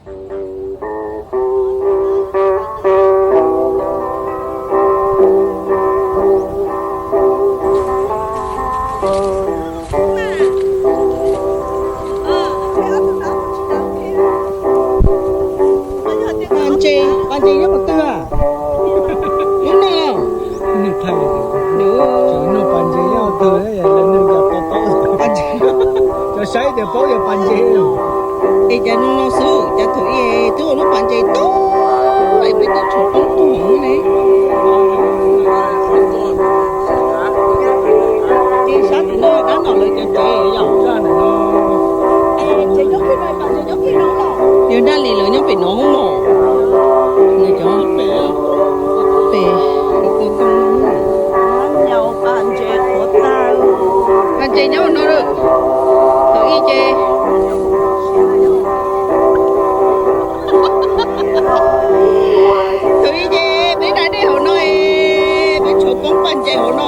Pas ntses, pas ntses nyob qhov twg? Lub no. Nws thaij, nws nug pas ntses nyob qhov twg, lawv nug cas paub, cov saib tias paub yog pas ntses. Es cas no no xwb, cas thaum ub twb ua lub pas ntses tub, es peb twb tshuav poob tuag ne. Ces sab tim no dab no lawv cov tsev yom. Yog dab li lawv nyob pem no mog. Nws cov pem, pas ntses nyob no lawm. Thaum ub ces, thaum ub ces peb da dej hauv no, peb tshuav poob pas ntses hauv no.